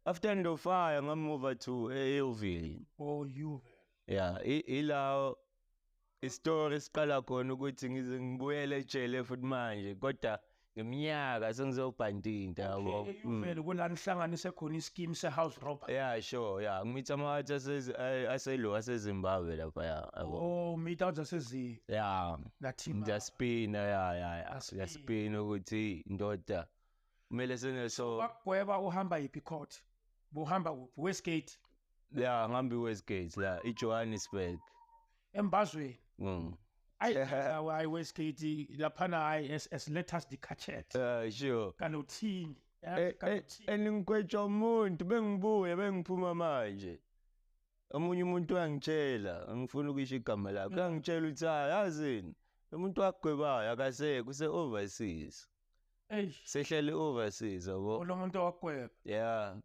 After Ndofaya nga-move to eYeoville. Oh, you. Yeah, ila isitori siqala khona ukuthi ngize ngibuyele ejele futhi manje, kodwa ngeminyaka sengizobhantinta, yabo. Eyuvele kula nihlanganise khona i-scheme se-house robber. Yeah, sure, yeah, ngimitha ama-outie aselo aseZimbabwe lapha, yabo. Oh, meet out zasezi nathima. Ngiyaspina, ya. Aspina. Ngiyaspina ukuthi ndoda kumele seneso. Bakugweba uhamba yiphi court? Buhamba kuphi? Westgate? Ya, ngihamba i-Westgate la i-Johannesburg. Embazweni. Ayi, hayi, Westgate laphana, hayi, as let us decachet. Sure. Kanothini. Kanothini. Engikwetshwa umuntu, bengibuye bengiphuma manje. Omunye umuntu wangitshela, angifuni ukusho igama lakhe, uyangitshela ukuthi, hayi, yazini, lo muntu wakugwebayo akasekho, use-overseas. Eish. Sehlele overseas, yabo. Lo muntu wakugweba. Yeah.